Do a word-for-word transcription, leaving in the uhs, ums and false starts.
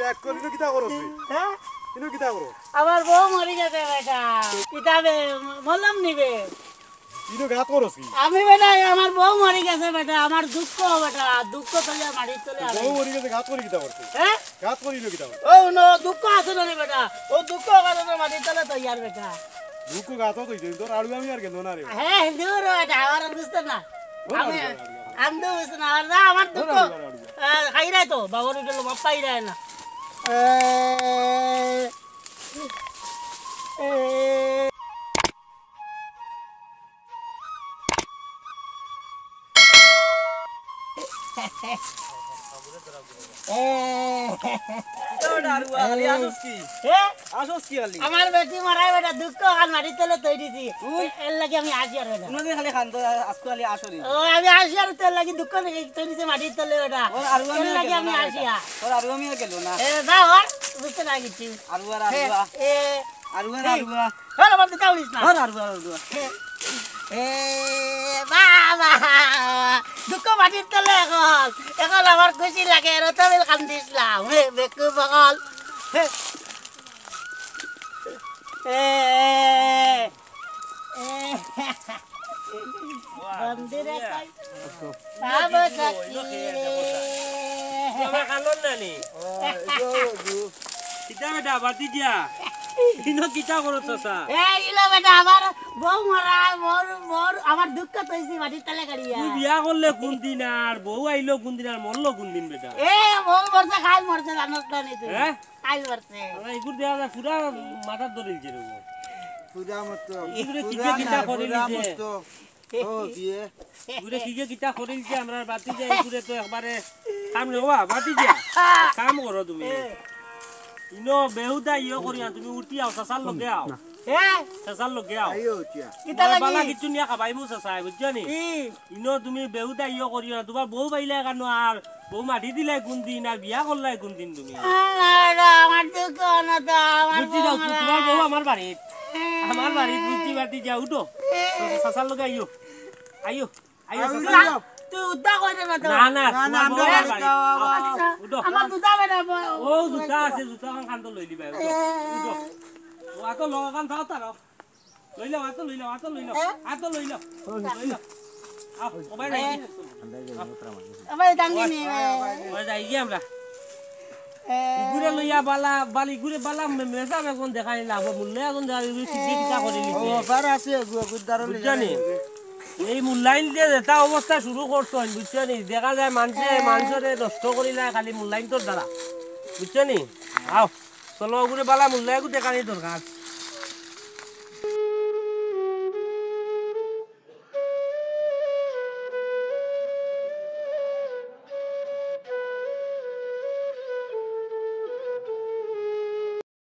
এক করি ইনো কিতা করস রে? হ্যাঁ? ইনো কিতা করস? আমার বউ মরি গেছে বেটা। কিতা বে, মলম নিবে? ইনো গাত করস কি? আমি বেটা, আমার বউ মরি গেছে বেটা, আমার দুঃখ বেটা, দুঃখ তইয়া মাটির তলে আমি। বউ মরি গেছে, গাত করি কিতা করস? হ্যাঁ? গাত করি ইনো কিতা করস? ও নো, দুঃখ আছে না রে বেটা? ও দুঃখ কারণে মাটির তলে তইয়ার বেটা। দুঃখ গাত তইছে, তোর আড়ুয়া আমি আর গেল না রে। হ্যাঁ, হিন্দু রে বেটা, আমার আর বুঝতে না। ওর আমি, আড়ুয়া, আড়ুয়া। আমি তো বুঝতে না, আর না, আমার দুঃখ। ওর আড়ুয়া, আড়ুয়া। আহ, খাইরায় তো, বাবার উঠে লো, বাপ্পা ইরায় না। এ, এ, এ। কিতা বেটা আরুয়া, খালি আসস কি? এ? আসস কি খালি? আমার বেটি মরায় বেটা, দুঃখ আর মাটির তলে তৈরি দি। হুম। এ-, এর লাগি আমি আসি আর বেটা। কোনোদিন খালি খান তো, আজকে খালি আসো রে। ও, আমি আসি আর তোর লাগি দুঃখ নেই, তৈরি দি মাটির তলে বেটা। ওর আরুয়া এর মিয়া লাগি গেল আমি না আসি বেটা। আর। ওর আরুয়া মিয়া গেল না। এ, যা ওর, বুঝতে না কিছু। আরুয়া, এ, আরুয়া। এ। আরুয়া, এ। আরুয়া। হ্যাঁ, আমার দিকে উড়িস না। হ্যাঁ, আরুয়া, আরুয়া। এ, এ, বাবা, দুঃখ মাটির তলে এখন। এখন আমার খুশি লাগে, রতবিল কান্দিসলাম। এ, বেকু বগল। এ, এ, এ। বন্দিরে কই? বাবা সাকি। বাবা কান্দন নানি? কিতা বেটা, বাতি দিয়া? ইনো কিতা করো চাচা? এ, ইলা বেটা, আমার বউ মরা, মোর, মোর, আমার দুঃখ তৈছি মাটির তলে গাড়িয়া। তুই বিয়া করলে কোন দিন আর বউ আইলো কোন দিন আর মরলো কোন দিন বেটা? এ, বউ মরছে, কাল মরছে, জানোস না নি তুই? হ্যাঁ? কাল মরছে। আরে, ইগুর দেয়া যায়, পুরা মাথাত ধরিলছে রে বউ। পুরা মতো, ইগুরে পুরা কিতা না, কিতা পুরা করিলিছে? মতো। ও, বিয়ে। ইগুরে কিতা কিতা করিলছে, আমরার বাতি যায়, ইগুরে তো একবারে কাম নেওয়া, বাতি দিয়া। কাম করো তুমি। এ। ইনো বেহুদা ইয়ো করিয়া তুমি উঠি আও, চাচার লগে আও। এ। চাচার লগে আও। আইও উঠিয়া। কিতা লাগি? বালা কিছু নিয়া খাবাইমু চাচায়, বুঝছো নি? কি? ইনো তুমি বেহুদা ইয়ো করিও না, তুমার বউ পাইলায় কানো আর বউ মাটি দিলায় কোন দিন আর বিয়া করলায় কোন দিন তুমি? আরে, আমার তো কোনো তো, আমার বুঝছি বউ তো, আমার তুমার বউ আমার বাড়িত। আমার বাড়িত বুঝছি বাতি যা, উঠো। চাচার লগে আইও। আইও, আইও, আইও, চাচা। আইও। তুই উদ্ধার করে না তো। না, না, না, না, তুমার বউ আমরা আমার বাড়িত। বাড়িত। আও, আচ্ছা, উঠো। আমার দুধা বেটা বউ। ও, জুতা আছে, জুতা খান কান্দো লই লিবা, উঠো, উঠো। ও, আতো লও, খান থাও, তারাও। লই লও, আতো লই লও, আতো লই লও, এ? আতো লই লও, লই লও। আও, ও ভাই, এ? ও ভাই, দাঙ্গি নি, ভাই। ওই যাই গিয়া আমরা। এ? ইগুরে লইয়া বালা, বাল ইগুরে বালা মে-, মেজাজ এখন দেখাই লাভ, মূল্য এখন দেখাই, ইগুরে ঠিক কিতা করিলিছে। ও, অফার আছে, গু-, গুদ্দারও বুঝছো নি? এই মূল্যায়ন দিয়া যেটা অবস্থা শুরু করছইন, বুঝছো নি? দেখা যায় মানষে, এ? মানষরে নষ্ট করিলায় খালি মূল্যায়ন তোর দ্বারা। বুঝছো নি? আও, চলো, ওগুরে বালা মূল্যায়ন দেখানি দরকার।